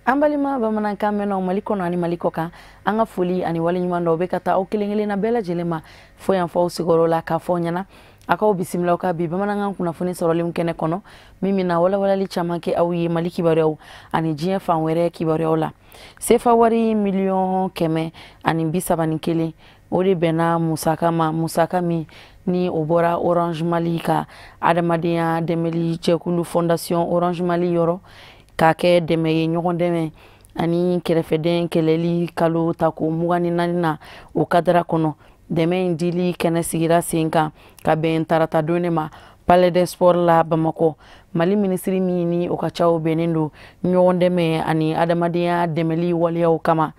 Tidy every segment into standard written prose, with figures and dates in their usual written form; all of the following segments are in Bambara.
An balima bamanankan mɛnnaw Mali kɔnɔ ani Mali kɔ kan, an ka foli ani waleɲuman dɔw bɛ ka taa aw kelen kelenna bɛɛ lajɛlen ma fo yan fɔ aw sigiyɔrɔ la, k'a fɔ ɲɛna a k'aw bisimila ka bi bamanankan kunnafoni sɔrɔlenw kɛnɛ kɔnɔ, min bɛna walawalali caman kɛ aw ye Mali kibaruyaw ani diɲɛ fan wɛrɛ kibaruyaw la. Sefa wari 131 miliyɔn, o de bɛnna musaka ma, musaka min ni o bɔra Orange Mali ka adamadenya dɛmɛli jɛkulu Fondation Orange Mali yɔrɔ, k'a kɛ dɛmɛ ye ɲɔgɔn dɛmɛ ani kɛrɛfɛden kɛlɛli kalo tako 24 na, o kadara kɔnɔ. Dɛmɛ in dili kɛnɛ sigira sen kan ka bɛn tarata don de ma Palais des Sports la Bamakɔ. Mali minisiri min ni o ka caw bɛnnen don ɲɔgɔn dɛmɛ ani adamadenya dɛmɛli waleyaw kama,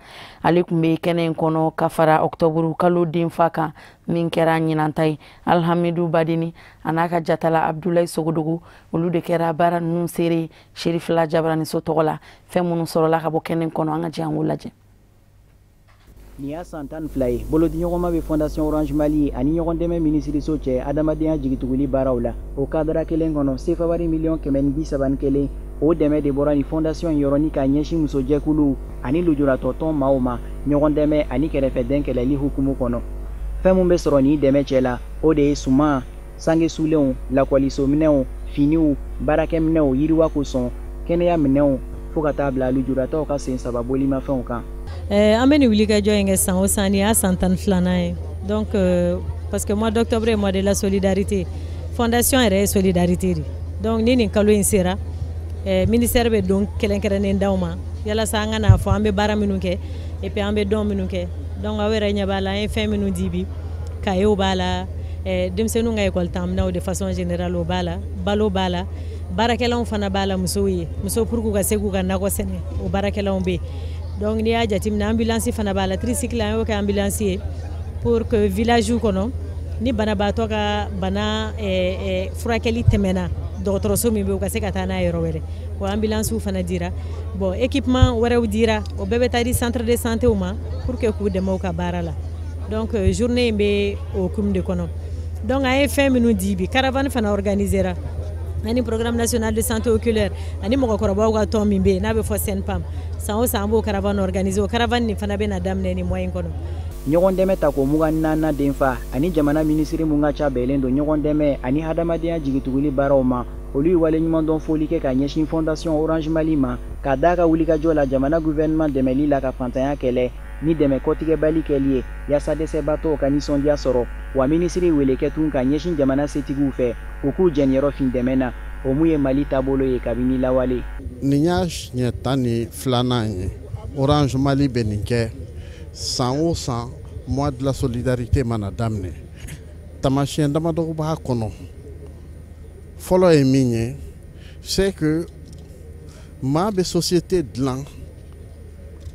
ale tun bɛ kɛnɛ in kɔnɔ ka fara ɔktɔburu kalo denfa kan min kɛra ɲinanta ye. Alhamidu Badeni a n'a ka jatala Abdulayi Sogodogo, olu de kɛra baara ninnu seere Serifila Jabaraniso tɔgɔ la. Fɛn minnu sɔrɔla ka bɔ kɛnɛ kɔnɔ, an ka jɛ an k'o lajɛ. Nin y'a san 12 ye bolodiɲɔgɔnma bɛ Fondation Orange Mali ani ɲɔgɔn dɛmɛ minisiriso cɛ adamadenya jigituguli baaraw la. O kadara kelen kɔnɔ, sefawari 131 miliyɔn, o dɛmɛ de bɔra ni fondation yɔrɔnin k'a ɲɛsin musojɛkuluw ani lujuratɔ tɔn maaw ma, ɲɔgɔn dɛmɛ ani kɛrɛfɛdɛn kɛlɛli hukumu kɔnɔ. Fɛn min bɛ sɔrɔ nin dɛmɛ cɛ la, o de ye suman, sange sulenw, lakɔlisominɛw, finiw, baarakɛminɛw yiriwa kosɔn, kɛnɛya minɛnw, fo ka taa bila lujuratɔw ka sen saba bolimafɛnw kan. An bɛ nin wulikajɔ in kɛ san o san, nin y'a san 12nan ye. Donc parce que mois d'octobre est mois de la solidarité, fondation yɛrɛ ye solidarité de. Donc ni nin kalo in sera, ministère bɛ don kɛrɛnkɛrɛnnen d'aw ma yalasa an ka n'a fɔ an bɛ baara minnu kɛ et puis an bɛ dɔn minnu kɛ. Donc aw yɛrɛ ɲɛ b'a la, an ye fɛn minnu di bi, cahiers b'a la, denmisɛnninw ka école taminɛw de façon générale, o b'a la, balo b'a la, baarakɛlanw fana b'a la, musow ye, musow pour k'u ka se k'u ka nakɔ sɛnɛ, o baarakɛlanw bɛ yen. Donc n'i y'a jateminɛ, ambulance fana b'a la, tricycle an y'o kɛ ambulance ye pour que village kɔnɔ, ni banabaatɔ ka bana furakɛli tɛmɛna dɔgɔtɔrɔso min bɛ, u ka se ka taa n'a ye yɔrɔ wɛrɛ, o ambulance fana dira. Bon, équipement wɛrɛw dira, o bɛɛ bɛ taa di centre de santé ma pour que k'u dɛmɛ u ka baara la. Donc journée in bɛ o hukumu de kɔnɔ. Donc an ye fɛn minnu di bi, caravane fana organisera ani Programme national de santé oculaire ani mɔgɔkɔrɔbaw ka tɔn min bɛ yen n'a bɛ fɔ SENPAM. San o san an b'o caravane organiser, o caravane nin fana bɛna daminɛ nin mois in kɔnɔ. Ɲɔgɔn dɛmɛ tako 24nan denfa ani jamana minisiri mun ka ca bɛɛlen don ɲɔgɔn dɛmɛ ani hadamadenya jigituguli baaraw ma, olu ye waleɲumandɔn foli kɛ ka ɲɛsin Fondation Orange Mali ma, ka d'a ka wulikajɔ la jamana gouvernement dɛmɛli la ka fantanya kɛlɛ ni dɛmɛ kɔtigɛbali kɛli ye yaasa dɛsɛbaatɔw ka nisɔndiya sɔrɔ. Wa minisiri wele kɛ tun ka ɲɛsin jamana setigiw fɛ, u k'u jɛniyɔrɔ fin dɛmɛ na, o mun ye Mali taabolo ye kabini lawale. Nin y'a siɲɛ 12nan ye Orange Mali bɛ nin kɛ san o san, mois de la solidarité mana daminɛ. Tamasiyɛn damadɔ b'a kɔnɔ. Fɔlɔ ye min ye, c'est que maa bɛ société dilan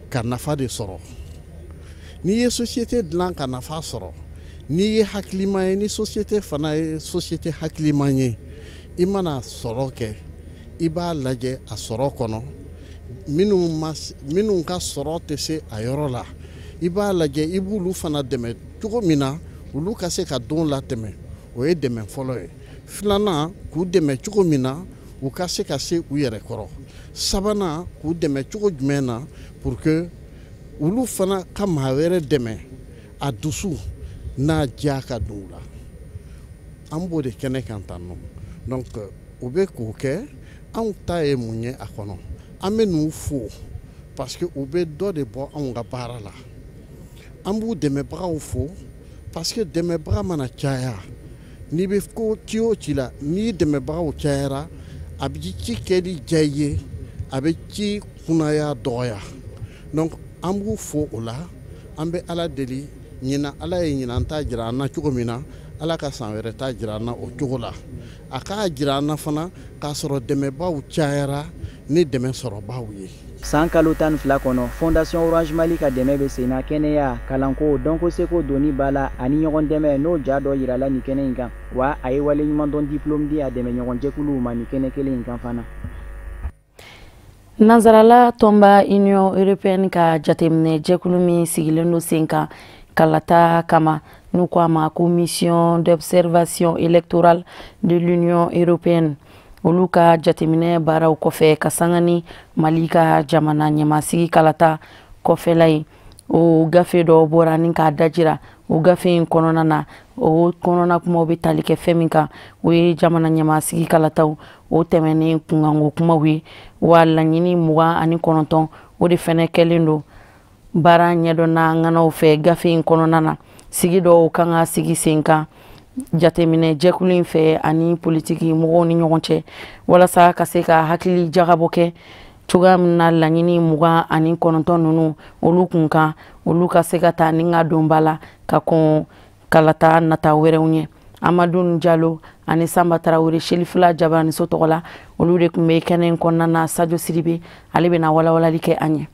ka nafa de sɔrɔ. N'i ye société dilan ka nafa sɔrɔ, n'i ye hakilima ye, ni société fana ye société hakilima ye, i mana sɔrɔ kɛ, i b'a lajɛ a sɔrɔ kɔnɔ minnu ma, minnu ka sɔrɔ tɛ se a yɔrɔ la, i b'a lajɛ i b'olu fana dɛmɛ cogo min na olu ka se ka don latɛmɛ. O ye dɛmɛ fɔlɔ ye. Filanan, k'u dɛmɛ cogo min na u ka se ka se u yɛrɛ kɔrɔ. Sabanan, k'u dɛmɛ cogo jumɛn na pour que olu fana ka maa wɛrɛ dɛmɛ, a dusu n'a diya ka don u la. An b'o de kɛnɛ kan tan nɔ. Donc u bɛ k'o kɛ. Anw ta ye mun ye a kɔnɔ? An bɛ n'u fo parce que u bɛ dɔ de bɔ anw ka baara la. An b'u dɛmɛbagaw fo parce que dɛmɛbaga mana caya, n'i bɛ ko ci o ci la, n'i dɛmɛbagaw cayara, a bɛ ci kɛli diya i ye, a bɛ ci kunnaya dɔgɔya. Donc an b'u fo o la. An bɛ Ala deli ɲinan, Ala ye ɲinan ta jira an na cogo min na, Ala ka san wɛrɛ ta jira an na o cogo la. A k'a jira an na fana k'a sɔrɔ dɛmɛbaw cayara ni dɛmɛ sɔrɔbaw ye. San kalo 12 kɔnɔ, Fondation Orange Mali ka dɛmɛ bɛ sen na kɛnɛya, kalanko, dɔnko, seko donni ba la ani ɲɔgɔn dɛmɛ, n'o ja dɔ yirala nin kɛnɛ in kan. Wa a ye waleɲumandɔn diplôme di a dɛmɛɲɔgɔnjɛkuluw ma nin kɛnɛ kelen in kan fana. Nansarala tɔnba Union européenne ka jateminɛ jɛkulu min sigilen don sen kan kalata kama, n'u ko a ma ko Mission d'observation électorale de l'Union européenne, Olu ka jateminɛ baaraw kɔfɛ, ka sanga ni Mali ka jamana ɲɛmasigi kalata kɔfɛla ye, o gafe dɔ bɔra ni k'a dajira. O gafe in kɔnɔna na, o kɔnɔna kumaw bɛ tali kɛ fɛn min kan, o ye jamana ɲɛmasigi kalataw o tɛmɛnen kunkanko kumaw ye. Wa laɲini 29, o de fɛnɛ kɛlen don baara ɲɛdɔnna ŋanaw fɛ gafe in kɔnɔna na. Sigi dɔw kan ka sigi sen kan jateminɛ jɛkulu in fɛ ani politiki mɔgɔw ni ɲɔgɔn cɛ, walasa ka se ka hakili jagabɔ kɛ cogoya min na laɲini 29 ninnu, olu kun kan, olu ka se ka taa ni ka don ba la ka kɔn kalata nata wɛrɛw ɲɛ. Amadu Jalo ani Sanba Tarawele, Selifila Jabaraniso tɔgɔ la, olu de tun bɛ kɛnɛ in kɔnɔna na. Sajo Siribe, ale bɛna walawalali kɛ an ye.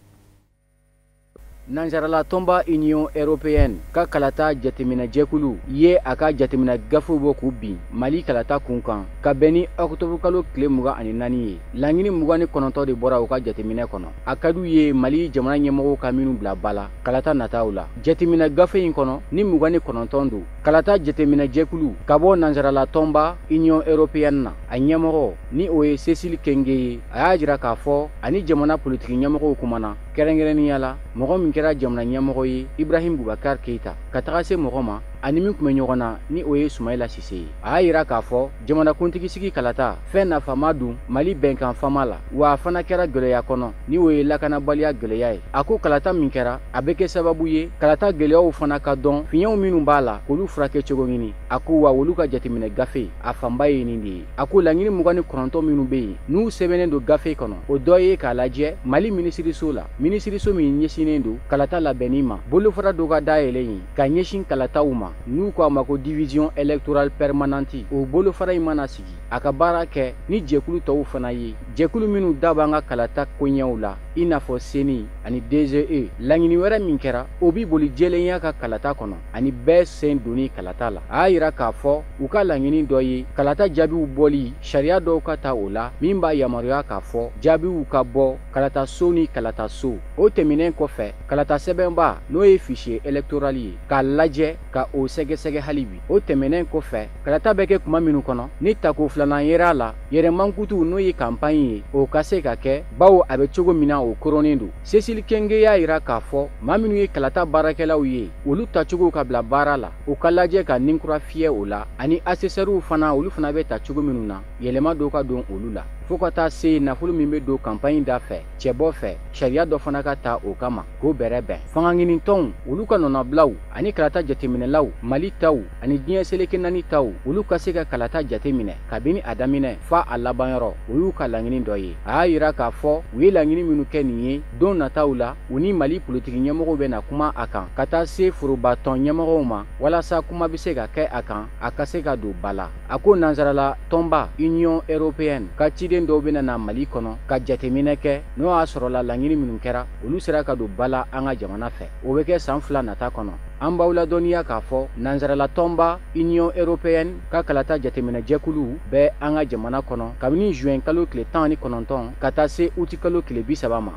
Nansarala tɔnba Union européenne ka kalata jateminɛjɛkulu ye a ka jateminɛ gafew bɔ k'u bin Mali kalata kun kan ka bɛn ni ɔkutɔburu kalo tile 24 ye. Laɲini 29 de bɔra u ka jateminɛ kɔnɔ. A ka d'u ye Mali jamana ɲɛmɔgɔw ka minnu bila ba la kalata nataw la. Jateminɛ gafe in kɔnɔ ni 29 don, kalata jateminɛjɛkulu ka bɔ nansarala tɔnba Union européenne na, a ɲɛmɔgɔ ni o ye Cécile Kyenge ye, a y'a jira k'a fɔ ani jamana politiki ɲɛmɔgɔw kumana, kɛrɛnkɛrɛnnenya la mɔgɔ min kɛra jamana ɲɛmɔgɔ ye, Ibrahim Boubacar Keita, ka taga se mɔgɔ ma ani min tun bɛ ɲɔgɔn na, ni o ye Sumayila Sise ye. A y'a yira k'a fɔ jamanakuntigi sigi kalata fɛn nafama dun Mali bɛnkan fama la, wa a fana kɛra gɛlɛya kɔnɔ, ni o ye lakanabaliya gɛlɛya ye. A ko kalata min kɛra, a bɛ kɛ sababu ye kalata gɛlɛyaw fana ka dɔn, fiɲɛw minnu b'a la, k'olu furakɛ cogo ɲini. A ko wa olu ka jateminɛ gafe a fanba ye nin de ye. A ko laɲini 29 minnu bɛ yen, n'u sɛbɛnnen don gafe kɔnɔ, o dɔ ye k'a lajɛ Mali minisiriso la, minisiriso min ɲɛsinnen don kalata labɛnni ma, bolofara dɔ ka dayɛlɛ yen ka ɲɛsin kalataw ma, n'u ko a ma ko division électorale permanente. O bolofara in mana sigi, a ka baara kɛ ni jɛkulu tɔw fana ye, jɛkulu minnu da b'an ka kalata koɲɛw la, i n'a fɔ CENI ani DGE. Laɲini wɛrɛ min kɛra, o bi boli jɛlenya ka kalata kɔnɔ ani bɛɛ sen donni kalata la. A y'a yira k'a fɔ u ka laɲini dɔ ye kalata jaabiw bɔli, sariya dɔw ka ta o la min b'a yamaruya k'a fɔ jaabiw ka bɔ kalata so ni kalata so. O tɛmɛnen kɔfɛ, kalata sɛbɛnba, n'o ye fichier électoral ye, k'a lajɛ ka o sɛgɛsɛgɛ hali bi. O tɛmɛnen kɔfɛ, kalata bɛ kɛ kuma minnu kɔnɔ, ni tako filanan yera a la, yɛrɛmankutu, n'o ye campagne ye, o ka se ka kɛ, bawo a bɛ cogo min na, o koronnen don. Cécile Kyenge y'a yira k'a fɔ maa minnu ye kalata baarakɛlaw ye, olu tacogo ka bila baara la, u ka lajɛ ka ninkura fiyɛ o la, ani assesseurs fana, olu fana bɛ ta cogo minnu na, yɛlɛma dɔw ka don olu la, fo ka taa se nafolo min bɛ don campagne da fɛ, cɛbɔ fɛ, sariya dɔ fana ka ta o kama k'o bɛrɛ bɛn. Fangaɲinitɔnw, olu ka nɔnabilaw ani kalata jateminɛlaw, Mali taw ani diɲɛ seleke naani taw, olu ka se ka kalata jateminɛ kabini a daminɛ fa a labanyɔrɔ, o y'u ka laɲini dɔ ye. A y'a yira k'a fɔ u ye laɲini minnu kɛ nin ye, don nataw la u ni Mali politiki ɲɛmɔgɔw bɛna kuma a kan, ka taa se forobatɔn ɲɛmɔgɔw ma, walasa kuma bɛ se ka kɛ a kan, a ka se ka don ba la. A ko nansarala tɔnba Union européenne ka ciden dɔw bɛna na Mali kɔnɔ ka jateminɛ kɛ, n'o y'a sɔrɔla laɲini minnu kɛra, olu sera ka don ba la an ka jamana fɛ. O bɛ kɛ san 2 nata kɔnɔ. An b'aw ladɔnniya k'a fɔ nansarala tɔnba Union européenne ka kalata jateminɛjɛkulu bɛ an ka jamana kɔnɔ kabini juin kalo tile 19 ka taa se uti kalo tile 30 ma.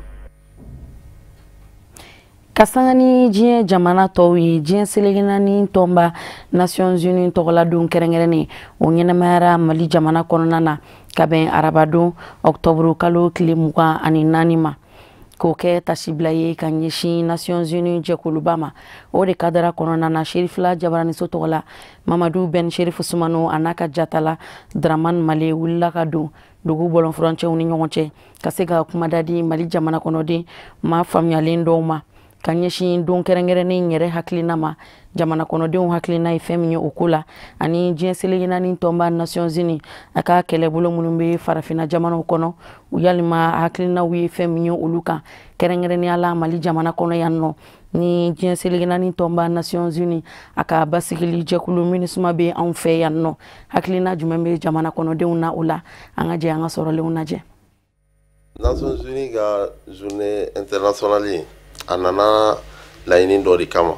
Ka sanga ni diɲɛ jamana tɔw ye, diɲɛ seleke naani tɔnba Nations Unies tɔgɔla don kɛrɛnkɛrɛnnen, o ɲɛnamayara Mali jamana kɔnɔna na ka bɛn arabadon ɔkutɔburu kalo tile 24 ma, k'o kɛ tasibila ye ka ɲɛsin Nations Unies jɛkuluba ma. O de kadara kɔnɔna na, Serifila Jabaraniso tɔgɔ la, Mamadu Ben Serifu Sumano a n'a ka jatala Dramane Male wulila ka don dugu bɔlɔnfurancɛw ni ɲɔgɔn cɛ ka se ka kumada di Mali jamana kɔnɔden maa faamuyalen dɔw ma ka ɲɛsin don kɛrɛnkɛrɛnnen yɛrɛ hakilina ma, jamana kɔnɔdenw hakilina ye fɛn min ye o ko la, ani diɲɛ seleke naani tɔnba Nations Unies a ka kɛlɛbolo minnu bɛ farafinna jamanaw kɔnɔ, u yalima hakilinaw ye fɛn min ye olu kan, kɛrɛnkɛrɛnnenya la Mali jamana kɔnɔ yan nɔ. Ni diɲɛ seleke naani tɔnba Nations Unies a ka basigili jɛkulu MINUSMA bɛ anw fɛ yan nɔ, hakilina jumɛn bɛ jamana kɔnɔdenw na o la? An ka jɛ an ka sɔrɔlenw lajɛ. Nations Unies ka journée internationale, a nana laɲini dɔ de kama.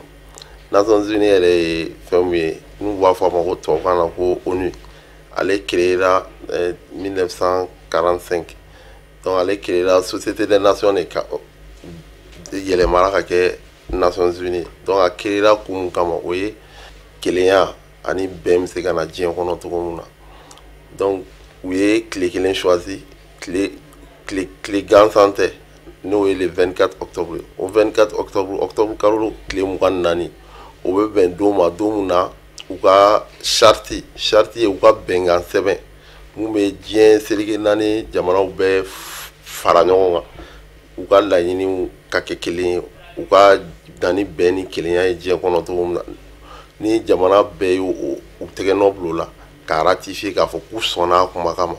Nations Unies yɛrɛ ye fɛn min ye, n'u b'a fɔ a ma ko tubabukan na ko ONU, ale créera 1945. Donc ale créera Société des Nations de ka yɛlɛmara ka kɛ Nations Unies. Donc a créera kun mun kama, o ye kelenya ani bɛn bɛ se ka na diɲɛ kɔnɔ cogo min na. Donc U ye tile kelen choisi, tile gansan tɛ, n'o ye le 24 octobre. O 24 octobre, octobre kalo tile 24, o bɛ bɛn don ma, don min na u ka charte ye, u ka bɛnkan sɛbɛn mun bɛ diɲɛ seleke naani jamanaw bɛɛ fara ɲɔgɔn kan, u ka laɲiniw ka kɛ kelen ye, u ka danni bɛn ni kelenya ye diɲɛ kɔnɔ cogo min na. Ni jamana bɛɛ y'u tɛgɛ nɔ bila o la k'a ratifier, k'a fɔ k'u sɔnna a kumakan ma.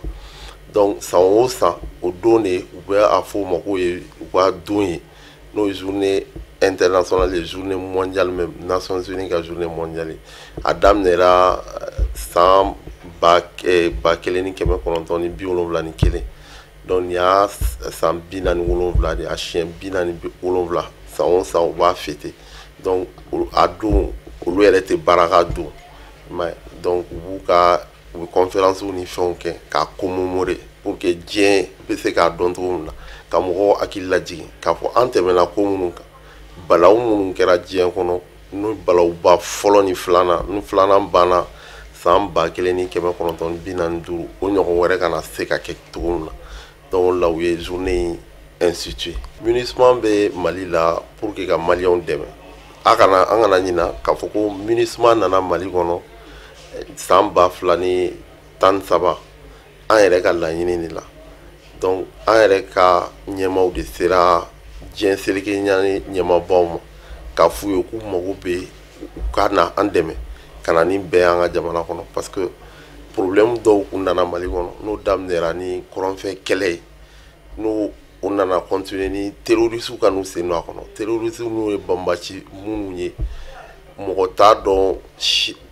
Donc san o san, o don de u bɛ a fɔ o ma k'o ye u ka don ye, n'o ye journée internationale ye, journée mondiale même, Nations Unies ka journée mondiale. A daminɛra san 1971. Donc nin y'a san 47 de ye, a siɲɛ 47, san o san u b'a fêter. Donc a don, olu yɛrɛ tɛ baara ka don, donc u b'u ka u bɛ conférence ni fɛnw kɛ k'a commémorer pour que diɲɛ bɛ se k'a dɔn cogo min na, ka mɔgɔw hakili lajigin k'a fɔ an tɛmɛna ko minnu kan, balawu minnu kɛra diɲɛ kɔnɔ, n'o balawuba fɔlɔ ni filanan, ni filanan banna san 1945, o ɲɔgɔn wɛrɛ kana se ka kɛ cogo min na. Donc o la u ye journée in institué. MINUSMA bɛ Mali la pour que ka maliyɛnw dɛmɛ. A kana an kana ɲina k'a fɔ ko MINUSMA nana Mali kɔnɔ san 2013, an yɛrɛ ka laɲini de la. Donc an yɛrɛ ka ɲɛmaaw de sera diɲɛ seleke naani ɲɛmaabaw ma k'a f'u ye k'u mago bɛ u ka na an dɛmɛ ka na ni bɛn an ka jamana kɔnɔ, parce que problème dɔw kun nana Mali kɔnɔ, n'o daminɛra ni kɔrɔnfɛ kɛlɛ ye, n'o o nana continuer ni terroristes ka n'u sen don a kɔnɔ. Terroristes n'u ye banbaci minnu ye, mɔgɔ t'a dɔn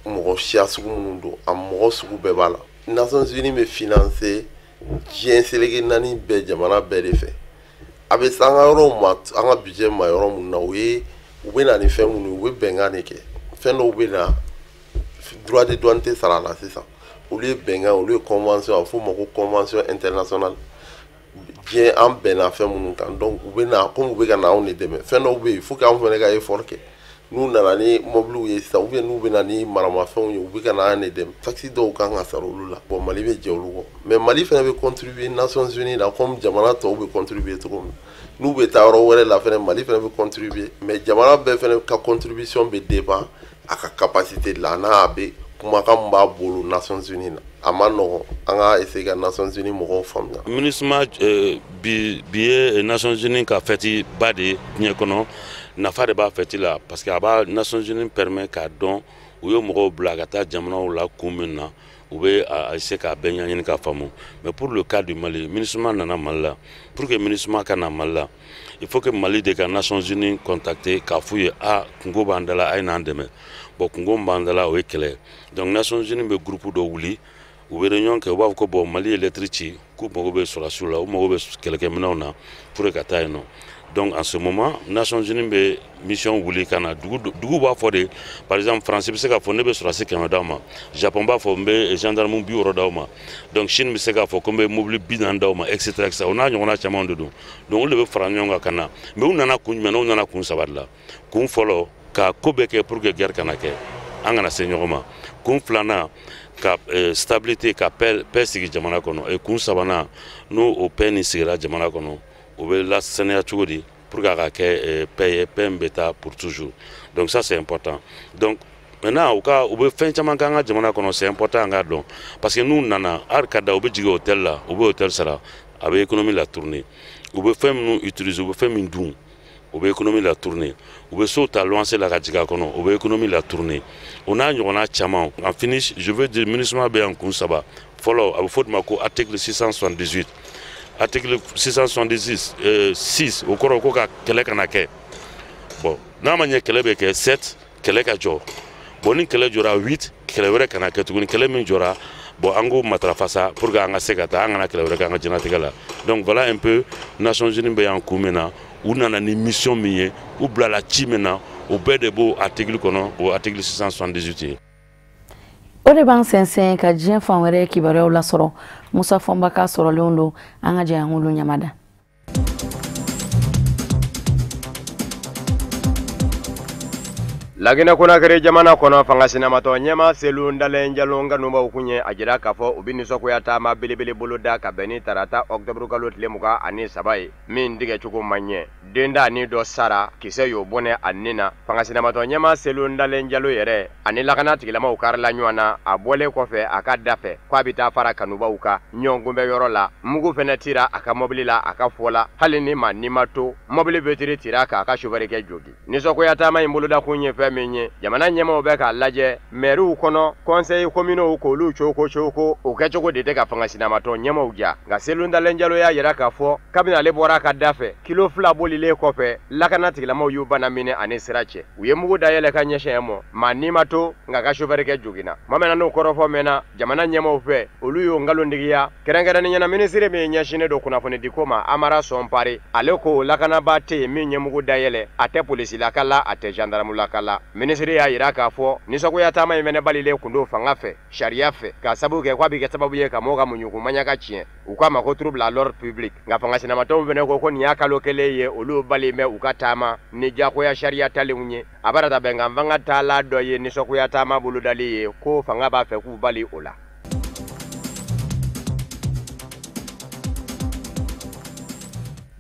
mɔgɔ siya sugu minnu don, a mɔgɔ sugu bɛɛ b'a la. Nations Unies bɛ financer diɲɛ seleke naani bɛɛ, jamana bɛɛ de fɛ. A bɛ se an ka yɔrɔw ma, an ka budget ma yɔrɔ minnu na, o ye u bɛ na ni fɛn minnu ye, u bɛ bɛnkan de kɛ. Fɛn dɔw bɛ na, droit de douane tɛ sara a la sisan, olu ye bɛnkan, olu ye convention, a bɛ f'o ma ko convention internationale. Diɲɛ an bɛnna fɛn minnu kan, donc u bɛ na komi u bɛ ka na anw de dɛmɛ. Fɛn dɔw bɛ yen, il faut que anw fana ka effort kɛ. N'u nana ni mobiliw ye sisan, ou bien n'u bɛ na ni maramafɛnw ye, u bɛ ka na an de dɛmɛ. Taxe dɔw kan ka sara olu la. Bon, Mali bɛ jɛ olu kɔ, mais Mali fana bɛ contribuer Nations Unies la comme jamana tɔw bɛ contribuer cogo min. N'u bɛ taa yɔrɔ wɛrɛ la fana, Mali fana bɛ contribuer, mais jamana bɛɛ fana ka contribution bɛ dépend a ka capacité de la, n'a bɛ kumakan min b'a bolo Nations Unies na. A ma nɔgɔn, an ka essayer ka Nations Unies mɔgɔw faamuya. MINUSMA bi ye Nations Unies ka fête ba de ye diɲɛ kɔnɔ. Nafa de b'a fête la, parce que a b'a Nations Unies permet k'a dɔn u ye mɔgɔw bila ka taa jamanaw la kun min na, u bɛ a essayer k'a bɛɛ ɲɛɲini k'a faamu. Mais pour le cas du Mali, MINUSMA nana Mali la. Pour que MINUSMA ka na Mali la, il faut que Mali de ka Nations Unies contacter k'a f'u ye a kungo b'an da la, a ye n'an dɛmɛ. Bon, kungo min b'an da la, o ye kɛlɛ. Donc Nations Unies bɛ groupe dɔ wuli, u bɛ réunion kɛ, u b'a fɔ ko bon, Mali ye lettre ci k'u mago bɛ sɔrɔdasiw la, u mago bɛ kɛlɛkɛminɛnw na pour que ka taa yen nɔ. Donc en ce moment, Nations Unies bɛ mission wuli ka na dugu b'a fɔ de, par exemple France bɛ se k'a fɔ ne bɛ sɔrɔdasi 100 d'aw ma, Japon b'a fɔ n bɛ gendarme 60 d'aw ma, donc Chine bɛ se k'a fɔ ko n bɛ mobili 40 d'aw ma, et cetera, et cetera. O n'a ɲɔgɔnna caman de don. Donc olu de bɛ fara ɲɔgɔn kan ka na. Mais u nana kun jumɛn na? U nana kun saba de la. Kun fɔlɔ, ka ko bɛɛ kɛ pour que guerre kana kɛ, an kana se ɲɔgɔn ma. Kun filanan, ka stabilité, ka paix sigi jamana kɔnɔ. Et kun sabanan, n'o o paix nin sigira jamana kɔnɔ, o bɛ lasaniya cogo di pour que a ka kɛ paix ye, paix min bɛ taa pour toujours. Donc ça c'est important. Donc maintenant, u ka u bɛ fɛn caman k'an ka jamana kɔnɔ, c'est important an k'a dɔn, parce que n'u nana hali ka da, u bɛ jigin hôtel la, u bɛ hôtel sara, a bɛ économie la tourner. U bɛ fɛn minnu utiliser, u bɛ fɛn min dun, u bɛ économie la tourner. U bɛ so ta luwanse la ka jigin a kɔnɔ, u bɛ économie la tourner. O n'a ɲɔgɔnna caman. En finish, je veux dire, MINUSMA bɛ yan kun saba. Fɔlɔ, a bɛ fɔ o de ma ko article 678. Article 678 6, o kɔrɔ ko ka kɛlɛ kana kɛ. Bon, n'a ma ɲɛ kɛlɛ bɛ kɛ, 7, kɛlɛ ka jɔ. Bon, ni kɛlɛ jɔra, 8, kɛlɛ wɛrɛ kana kɛ tuguni. Kɛlɛ min jɔra, bon, an k'o matarafa sa pour que an ka se ka taa, an kana kɛlɛ wɛrɛ kɛ an ka diɲɛlatigɛ la. Donc voilà un peu Nations Unies bɛ yan kun min na, u nana ni mission min ye, u bilala ci min na, o bɛɛ de b'o article kɔnɔ, o article 678 ye. O de b'an sɛnsɛn ka diɲɛ fan wɛrɛ kibaruyaw lasɔrɔ. Musa Fɔnba ka sɔrɔlenw don, an ka jɛ an k'olu ɲamada. Laginɛ Konakiri jamana kɔnɔ fanga sinamatɔ ɲɛma Selu Ndalen Jalo kanubaw kun ye a jira k'a fɔ u bɛ nisɔngoya taama belebele bolo da ka bɛn ni tarata ɔkutɔburu kalo tile 23 ye min tigɛcogo ma ɲɛ den da ni dɔ sara kisɛ y'o bɔnɛ a nin na. Fanga sinamatɔ ɲɛma Selu Ndalen Jalo yɛrɛ ani lakana tigilamaw karila ɲɔgɔn na a bɔlen kɔfɛ a ka da fɛ k'a bɛ taa fara kanubaw kan ɲɔgɔn kunbɛ yɔrɔ la. Mugu fɛnɛ tira a ka mɔbili la a ka fɔ la hali ni maa ni ma to mɔbili vitre tira k'a ka chauffeur kɛ jogi. Nisɔngoya taama in boloda kun ye fɛn min ye jamana ɲɛmaaw bɛ k'a lajɛ mɛriw kɔnɔ conseil communaux k'olu coko o kɛcogo de tɛ ka fanga sinamatɔ ɲɛmaaw ja. Nka Selu Ndalen Jalo y'a jira k'a fɔ kabini ale bɔra a ka da fɛ kilo 2 bolilen kɔfɛ lakana tigilamaw y'u bana minɛ ani sira cɛ. U ye mugu dayɛlɛ ka ɲɛsin mɔ maa ni ma to nka ka chauffeur kɛ joginna. Maa min n'o kɔrɔfɔ mɛnna jamana ɲɛmaaw fɛ olu y'o nkalontigiya kɛrɛnkɛrɛnnenya la minisiri min ɲɛsinnen don kunnafonidiko ma Amara Sɔnpare ale ko lakanabaa tɛ yen min ye mugu dayɛlɛ a tɛ polisilaka la a tɛ gendarmelaka la. Minisiri y'a jira k'a fɔ nisɔngoya taama in fɛnɛ balilen kun don fanga fɛ sariya fɛ k'a sababu kɛ k'a bɛ kɛ sababu ye ka mɔgɔw ka muɲukumanya tiɲɛ. U k'a ma ko trouble à l'ordre public. Nka fanga sinamatɔnw fɛnɛ ko nin y'a kalo kelen ye olu balen bɛ u ka taama ni diyagoya sariya talenw ye. A b'a ta bɛnkan fanga taala dɔ ye nisɔngoya taama bolodali ye ko fanga b'a fɛ k'u bali o la.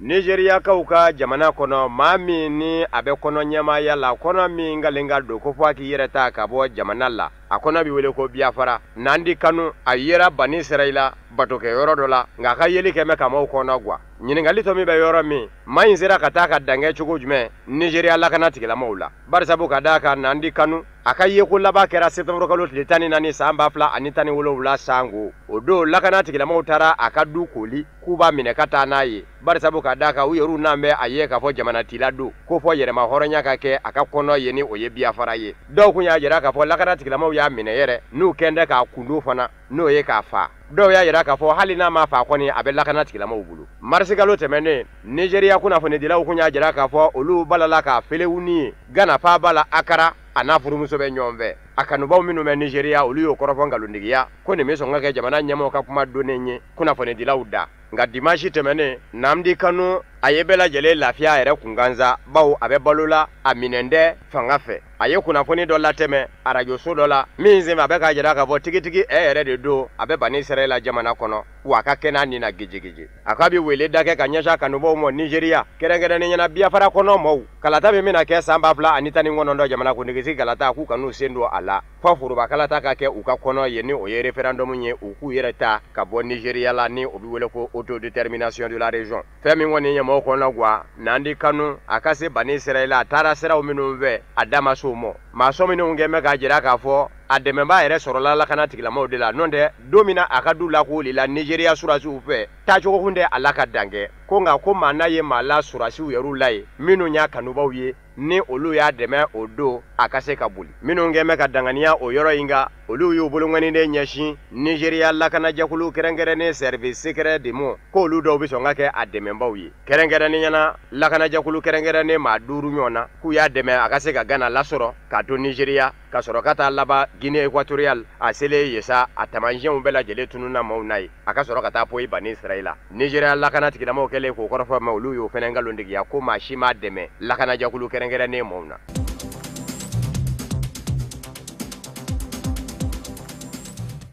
Nizeriyakaw ka jamana kɔnɔ maa min ni a bɛ kɔnɔ ɲɛmaaya la kɔnɔ min nkalen ka don ko fɔ a k'i yɛrɛ ta ka bɔ jamana la a kɔnɔ bɛ wele ko Biafra. Nandi Kanu a yera Bani Sirayila batokɛyɔrɔ dɔ la nka a ka yeli kɛ mɛ ka maaw kɔnɔ guwa. Ɲininkali tɔ min bɛ yɔrɔ min maa in sera ka taa ka dankɛ cogo jumɛn Nizeriya lakana tigilamaw la barisabu ka d'a kan Nandi Kanu a ka yeko laban kɛra septembre kalo tile 14 san 2017 sango o don lakana tigilamaw taara a ka du koli k'u b'a minɛ ka taa n'a ye barisabu ka d'a kan u yɛrɛw n'an bɛ a ye k'a fɔ jamanatila don ko fɔ yɛrɛma hɔrɔnya ka kɛ a ka kɔnɔ ye ni o ye Biafra ye. Dɔw kun y'a jira k'a fɔ lakana tigilamaw y'a minɛ yɛrɛ n'u kɛn tɛ k'a kundo fana n'o ye k'a fa. Dɔw y'a jira k'a fɔ hali n'a ma fa kɔni a bɛ lakana tigilamaw bolo. Marisikalo tɛmɛnen Nizeriya kunnafonidilaw kun y'a jira k'a fɔ olu balala k'a felewuni ye Gana faaba la Akara a n'a furumuso bɛ ɲɔgɔn fɛ. A kanubaw minnu bɛ Nizeriya olu y'o kɔrɔfɔ nkalontigiya ko nin bɛ sɔn ka kɛ jamana ɲɛmaaw ka kuma donnen ye kunnafonidilaw da. Nka dimanche tɛmɛnen Nnamdi Kanu a ye bɛɛ lajɛlen lafiya yɛrɛ kunkansa bawo a bɛ balo la a minɛn tɛ fanga fɛ. A ye kunnafoni dɔ latɛmɛ arajoso dɔ la min senfɛ a bɛ k'a jira k'a fɔ tigitigi e yɛrɛ de don a bɛ Bani Sirayila jamana kɔnɔ wa a ka kɛnɛ nin na gejigiji. A k'a bɛ wele da kɛ ka ɲɛsin a kanubaw ma Nizeriya kɛrɛnkɛrɛnnenya la Biafra kɔnɔ maaw kalata min bɛna kɛ san 2019 jamanakuntigisigi kalata k'u kan'u sen don a la fɔ foroba kalata ka kɛ u ka kɔnɔ ye ni o ye référendum ye u k'u yɛrɛ ta ka bɔ Nizeriya la ni o bɛ wele ko autodétermination de la région. Fɛn min kɔni ye maaw kɔnɔ guwa Nnamdi Kanu a ka se Bani Sirayila a taara siraw minnu fɛ a da ma s'o ma. Maa sɔn minnu kɛn bɛ k'a jira k'a fɔ a dɛmɛbaa yɛrɛ sɔrɔla lakana tigilamaw de la n'o tɛ don min na a ka du lakooli la Nizeriya surasiw fɛ taacogo kun tɛ a la ka dankɛ ko nka ko maa n'a ye maa la surasiw yɛrɛw la ye minnu y'a kanubaw ye ni olu y'a dɛmɛ o don a ka se ka boli. Minnu kɛn bɛ ka danganiya o yɔrɔ in kan olu y'u bolokɔniden ɲɛsin Nizeriya lakanajɛkulu kɛrɛnkɛrɛnnen service secret de mɔ k'olu dɔw bɛ sɔn ka kɛ a dɛmɛbaw ye kɛrɛnkɛrɛnnenya la lakanajɛkulu kɛrɛnkɛrɛnnen maa 5 ɲɔgɔn na k'u y'a dɛmɛ a ka se ka Gana lasɔrɔ k'a to Nizeriya ka sɔrɔ ka taa laban Guinée équatoriale a selen yen sa a taamasiyɛnw bɛɛ lajɛlen tununna maaw n'a ye a ka sɔrɔ ka taa poyi Bani Sirayila. Nizeriya lakana tigilamaw kɛlen k'o kɔrɔfɔ mɛ olu y'o fɛnɛ nkalontigiya ko maa si m'a dɛmɛ lakanajɛkulu kɛrɛnkɛrɛnnen maaw na.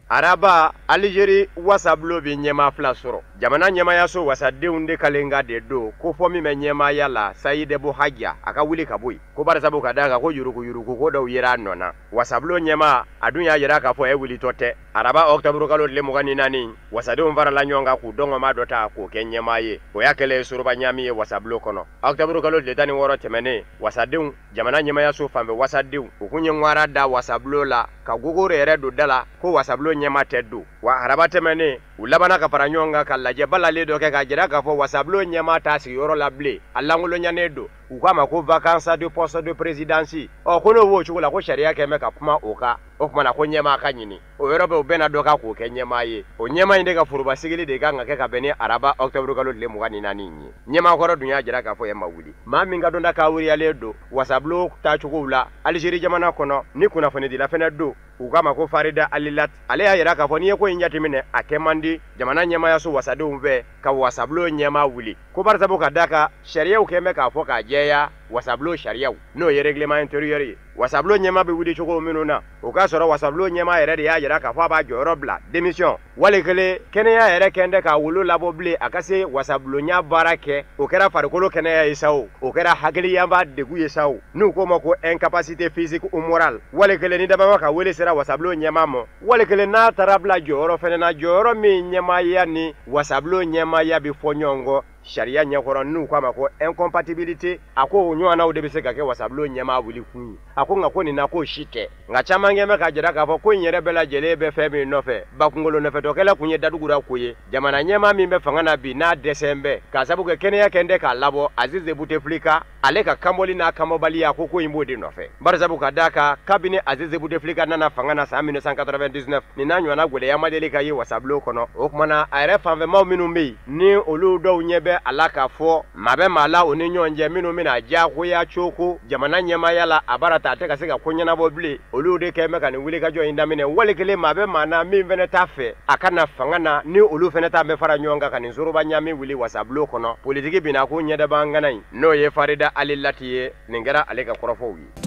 Araba Algérie wasabulon bɛ ɲɛmaa 2 sɔrɔ. Jamana ɲɛmaayaso wasadenw de kalen ka de don ko fɔ min bɛ ɲɛmaaya la Sayid Buhaja a ka wuli ka bɔ yen ko barisabu ka d'a kan ko yuruguyurugu ko dɔw yera a nɔ na. Wasabulon ɲɛmaa a dun y'a jira k'a fɔ e wulitɔ tɛ. Araba ɔkutɔburu kalo tile 24 wasadenw farala ɲɔgɔn kan k'u dɔngɔma dɔ ta k'o kɛ ɲɛmaa ye o y'a kɛlen soroba ɲaami ye wasabulon kɔnɔ. Ɔkutɔburu kalo tile 16 tɛmɛnen wasadenw jamana ɲɛmaayaso fanfɛ wasadenw u kun ye ŋwara da wasabulon la ka gogoro yɛrɛ don da la ko wasabulon ɲɛmaa tɛ don. Wa araba tɛmɛnen u labanna ka fara ɲɔgɔn kan ka lajɛ balalen dɔ kɛ k'a jira k'a fɔ wasabulon ɲɛmaa t'a sigiyɔrɔ la bilen a lankolonyalen don. U k'a ma ko vacance de poste de présidence. Ɔ ko n'o b'o cogo la ko sariya kɛn bɛ ka kuma o kan o tuma na ko ɲɛmaa ka ɲini o yɔrɔ bɛɛ u bɛna dɔ kan k'o kɛ ɲɛmaa ye. O ɲɛmaa in de ka foroba sigili de kan ka kɛ ka bɛn ni araba ɔkutɔburu kalo tile 24 ye. Ɲɛmaa kɔrɔ dun y'a jira k'a fɔ e ma wuli maa min ka dɔnta kawuriyalen don wasabulon taacogow la Algérie jamana kɔnɔ ni kunnafonidila fɛnɛ don u k'a ma ko Farida Alilat ale y'a jira k'a fɔ n'i ye ko in jateminɛ a kɛ man di jamana ɲɛmaayaso wasadenw fɛ ka wasabulon ɲɛmaa wuli ko barisabu ka d'a kan sariyaw kɛn bɛ k'a fɔ k'a jɛ jɛya wasabulon sariyaw n'o ye règlement intérieur ye wasabulon ɲɛmaa bɛ wuli cogo minnu na o k'a sɔrɔ wasabulon ɲɛmaa yɛrɛ de y'a jira k'a fɔ a b'a jɔyɔrɔ bila démission wali kelen kɛnɛya yɛrɛ kɛn tɛ k'a wolo labɔ bilen a ka se wasabulonya baara kɛ o kɛra farikolo kɛnɛya ye sa o o kɛra hakiliyanba degun ye sa o n'u k'o ma ko incapacité physique ou morale wali kelen ni dabama ka wele sera wasabulon ɲɛmaa ma wali kelen n'a taara bila jɔyɔrɔ fɛnɛ na jɔyɔrɔ min ɲɛmaaya ni wasabulon ɲɛmaaya bɛ fɔ ɲɔgɔn kɔ sariya ɲɛkɔrɔ n'u k'a ma ko incompatibilité a ko o ɲɔgɔnnaw de bɛ se ka kɛ wasabulon ɲɛmaa wuli kun ye a ko nka ko nin na k'o si tɛ nka caman kɛ bɛ k'a jira k'a fɔ ko in yɛrɛ bɛɛ lajɛlen bɛ fɛn min nɔfɛ bakunkolo nɔfɛtɔkɛla kun ye dadugura ko ye jamana ɲɛmaa min bɛ fanga na bi n'a dɛsɛ bɛ k'a sabu kɛ kɛnɛya kɛn tɛ k'a labɔ Aziz Bouteflika ale ka kanbɔli n'a kanbɔbaliya ko ko in b'o de nɔfɛ barisabu ka d'a kan kabini Aziz Bouteflika nana fanga na san 1999 nin n'a ɲɔgɔnna gɛlɛya ma deli ka ye wasabulon kɔnɔ o tuma na a yɛrɛ fanfɛmaw minnu bɛ yen ni olu dɔw ɲɛ bɛ a la k'a fɔ maa bɛ maa la o ni ɲɔgɔn cɛ minnu bɛna diyagoya coko jamana ɲɛmaaya la a baara ta a tɛ ka se ka ko ɲɛnabɔ bilen olu de kɛ bɛ ka nin wulikajɔ in daminɛ wali kelen maa bɛ maa na min fɛnɛ t'a fɛ a ka na fanga na ni olu fɛnɛ ta bɛ fara ɲɔgɔn kan ka nin soroba ɲami wuli wasabulon kɔnɔ politiki binna ko ɲɛdabangana in n'o ye Farida Ali Lati ye nin kɛra ale ka kɔrɔfɔw ye.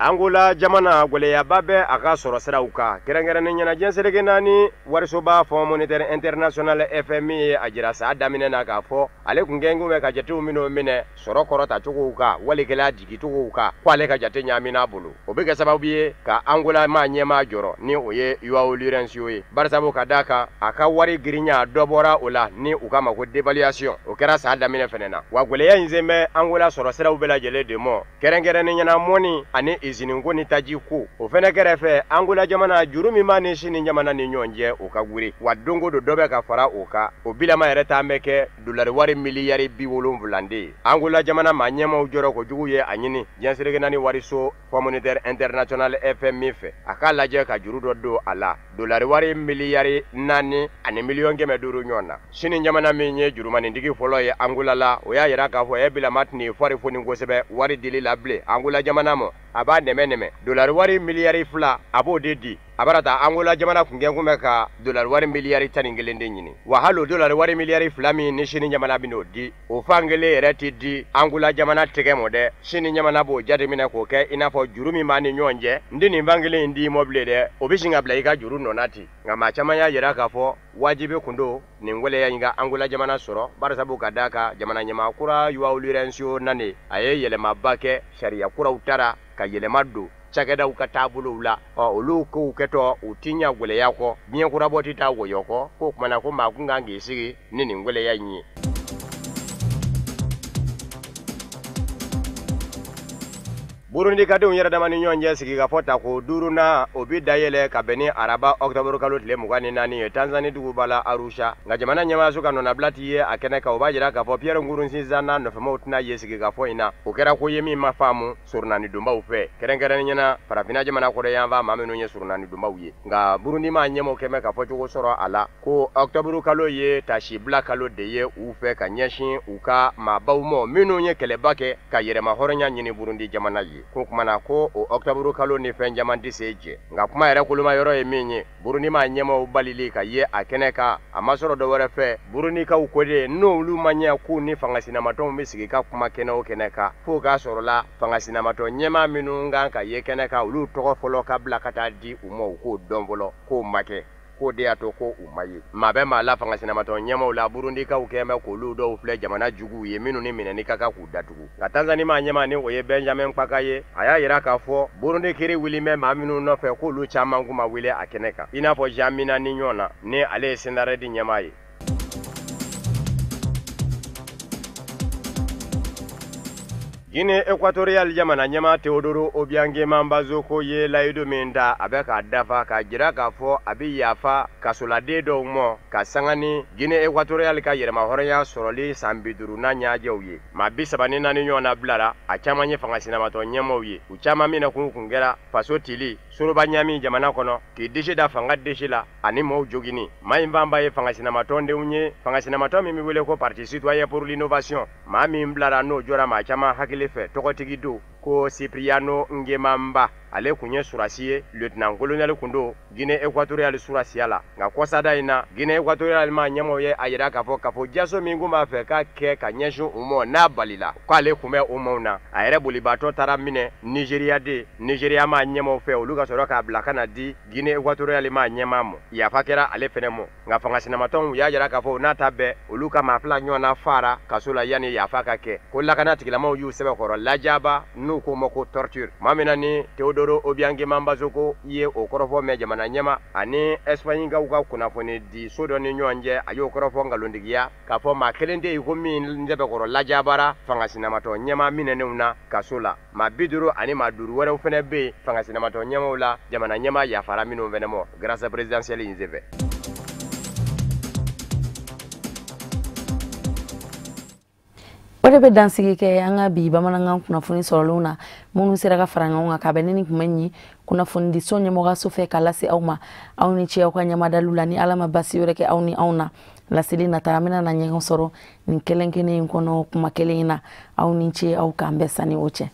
Angola jamana gɛlɛyaba bɛ a ka sɔrɔ siraw kan kɛrɛnkɛrɛnnen ɲɛna diɲɛ seleke naani warisoba Fonds monétaire international FMI ye a jira san daminɛ na k'a fɔ ale kun kɛn bɛ ka jatew minnu minɛ sɔrɔ kɔrɔtacogow kan wali kelen a jigicogow kan ko ale ka jate ɲaamina bolo o bɛ kɛ sababu ye ka Angola maa ɲɛmaa jɔrɔ ni o ye João Lourenço ye barisabu ka d'a kan a ka wari girinya dɔ bɔra o la ni u k'a ma ko dévaluation o kɛra san daminɛ fɛnɛ na wa gɛlɛya in sen bɛ Angola sɔrɔ siraw bɛɛ lajɛlen de mɔ kɛrɛnkɛrɛnnen ɲɛna mɔni ani izini ko ni taji ko o fɛnɛ kɛrɛfɛ Angola jamana juru min b'a ni Sini jamana ni ɲɔgɔn cɛ o ka wuri wa don o don dɔ bɛ ka fara o kan o bilama yɛrɛ t'an bɛ kɛ dolari wari miliyari 70 de ye Angola jamana maa ɲɛmaaw jɔrɔ kojugu ye a ɲini diɲɛ seleke naani wariso Fonds monétaire international FMI fɛ a k'a lajɛ ka juru dɔ don a la dolari wari miliyari 4 ani miliyɔn 500 ɲɔgɔn na Sini jamana min ye jurumanintigi fɔlɔ ye Angola la o y'a yira k'a fɔ e bilama tɛn'i fari foni kosɛbɛ wari dili la bilen Angola jamana ma a b'a nɛmɛ dolari wari miliyari 2 a b'o de di a bara ta Angola jamana kun kɛ kun bɛ ka dolari wari miliyari 11 de ɲini wa hali o dolari wari miliyari 2 min ni Sini jamana bɛ n'o di o fan kelen yɛrɛ tɛ di Angola jamana tɛgɛ mɔ dɛ Sini jamana b'o jateminɛ k'o kɛ i n'a fɔ juru min b'a ni ɲɔgɔn cɛ n tɛ nin fan kelen in d'i mɔ bilen dɛ o bɛ sin ka bila i ka juru nɔ na ten nka maa caman y'a jira k'a fɔ wajibi kun don nin waleya in ka Angola jamana sɔrɔ barisabu ka d'a kan jamana ɲɛmaa kura João Lourenço nalen a ye yɛlɛmaba kɛ sariya kuraw tara ka yɛlɛma don cakɛdaw ka taabolow la ɔ olu kow kɛtɔ u ti ɲa gwɛlɛya kɔ diɲɛ kurabɔ ti taa wɔyɔ kɔ k'o kumana ko maa kun kan k'i sigi ni nin gwɛlɛya in ye. Burundi kadenw yɛrɛ dama ni ɲɔgɔn cɛ sigikafɔ ta ko duurunan o bi dayɛlɛ ka bɛn ni araba ɔkutɔburu kalo tile 24 ye Tanzanie duguba la Arusha nka jamana ɲɛmaayaso ka nɔnabila ti ye a kɛnɛ kan o b'a jira k'a fɔ Pierre Nkurunziza n'a nɔfɛmaw tɛna ye sigikafɔ in na o kɛra ko ye min ma faamu surunani donbaw fɛ kɛrɛnkɛrɛnnen ɲɛna farafinna jamana kɔrɔ yanfan maa minnu ye surunani donbaw ye nka Burundi maa ɲɛmaaw kɛmɛ ka fɔcogo sɔrɔ a la ko ɔkutɔburu kalo ye tasibila kalo de ye u fɛ ka ɲɛsin u ka maabaw ma minnu ye kɛlɛba kɛ ka yɛrɛmahɔrɔnya ɲini Burundi jamana ye ko kumana ko o ɔkutɔburu kalo ni fɛn caman tɛ se jɛ nka kuma yɛrɛ koloma yɔrɔ ye min ye Burundi maa ɲɛmaaw balili ka ye a kɛnɛ kan a ma sɔrɔ dɔwɛrɛ fɛ Burundikaw ko de n'olu ma ɲɛ k'u ni fangasinamatɔnw bɛ sigi ka kuma kɛnɛ o kɛnɛ kan f'o k'a sɔrɔ la fangasinamatɔn ɲɛmaa minnu kan ka ye kɛnɛ kan olu tɔgɔ fɔlɔ ka bila ka taa di u ma u k'o dɔn fɔlɔ k'o ma kɛ k'o de y'a to ko u ma ye maa bɛ maa la fangasinamatɔn ɲɛmaaw la Burundikaw kɛn bɛ k'olu dɔw filɛ jamana juguw ye minnu ni minɛni ka kan k'u datugu nka Tanzanie maa ɲɛmaa ni o ye Benjamin Mkapa ye a y'a yira k'a fɔ Burundi kiri wuli bɛ maa minnu nɔfɛ k'olu caman kun ma wele a kɛnɛ kan i n'a fɔ Jean Minani ɲɔgɔn na ni ale ye Senaredi ɲɛmaa ye. Guinée équatoriale jamana ɲɛmaa Teodoro Obiang Mbazogo ye layidu min ta a bɛ k'a dafa k'a jira k'a fɔ a bɛ yafa kasoladen dɔw ma ka sanga ni Guinée équatoriale ka yɛrɛmahɔrɔnya sɔrɔli san 50nan ɲɛnajɛw ye maa 34 ɲɔgɔn na bilara a caman ye fangasinamatɔn ɲɛmaaw ye u caman min kun kɛra faso tili soroba ɲami jamana kɔnɔ k'i disi da fanga disi la ani maaw jogini maa in fanba ye fangasinamatɔndenw ye fangasinamatɔn min bɛ wele ko Parti citoyen pour l'innovation maa min bilara n'o jɔra maa caman hakili fɛ tɔgɔtigi don ko Cipriano Nguema Mba Ale kun ye surasi ye, lieutenant colonel kun don Guinée équatoriale surasiya la. Nka kɔsada in na, Guinée équatoriale ma ɲɛmɔgɔw ye a yira k'a fɔ k'a fɔ jaso min kun b'a fɛ k'a kɛ ka ɲɛsin u ma, n'a balila, k'ale kun bɛ o maaw na. A yɛrɛ bolibaatɔ taara minɛ Nigéria de, Nigéria ma ɲɛmɔgɔw fɛ, olu ka sɔrɔ k'a bila ka na di Guinée équatoriale ma ɲɛmaa ma. Yafa kɛra ale fɛnɛ ma. Nka fanga sinamatɔnw y'a yira k'a fɔ n'a ta bɛɛ, olu ka maa 2 ɲɔgɔnna fara kaso la yanni yafa ka kɛ. Ko lakana tigilamaw y'u sɛbɛkɔrɔ lajaba, n'u k'o ma ko torture. Maa min na ni Teodoro Obiang Mbasogo ye o kɔrɔfɔ mɛn jamana ɲɛma ani Espagnekaw ka kunnafoni di so dɔ ni ɲɔgɔn cɛ, a y'o kɔrɔfɔ nkalontigiya k'a fɔ maa kelen tɛ yen ko min sɛbɛkɔrɔ lajabara fanga sinamatɔ ɲɛma minɛnenw na kaso la. Maa 50 ani maa 5 wɛrɛw fɛnɛ bɛ yen fanga sinamatɔ ɲɛmaw la, jamana ɲɛma yafara minnu fɛnɛ ma grâce présidentielle in senfɛ. O de bɛ dansigi kɛ an ka bi bamanankan kunnafoni sɔrɔlenw na, minnu sera ka fara ɲɔgɔn kan ka bɛn ni nin kun bɛ ɲi kunnafonidiso ɲɛmɔgɔso fɛ ka lase aw ma. Aw ni ce aw ka ɲɛmadaliw la, ni Ala ma basi wɛrɛ kɛ aw ni anw na. Laseli nata an bɛna na ɲɔgɔn sɔrɔ nin kelen kelen in kɔnɔ kuma kelen in na. Aw ni ce, aw k'an bɛɛ sani o cɛ.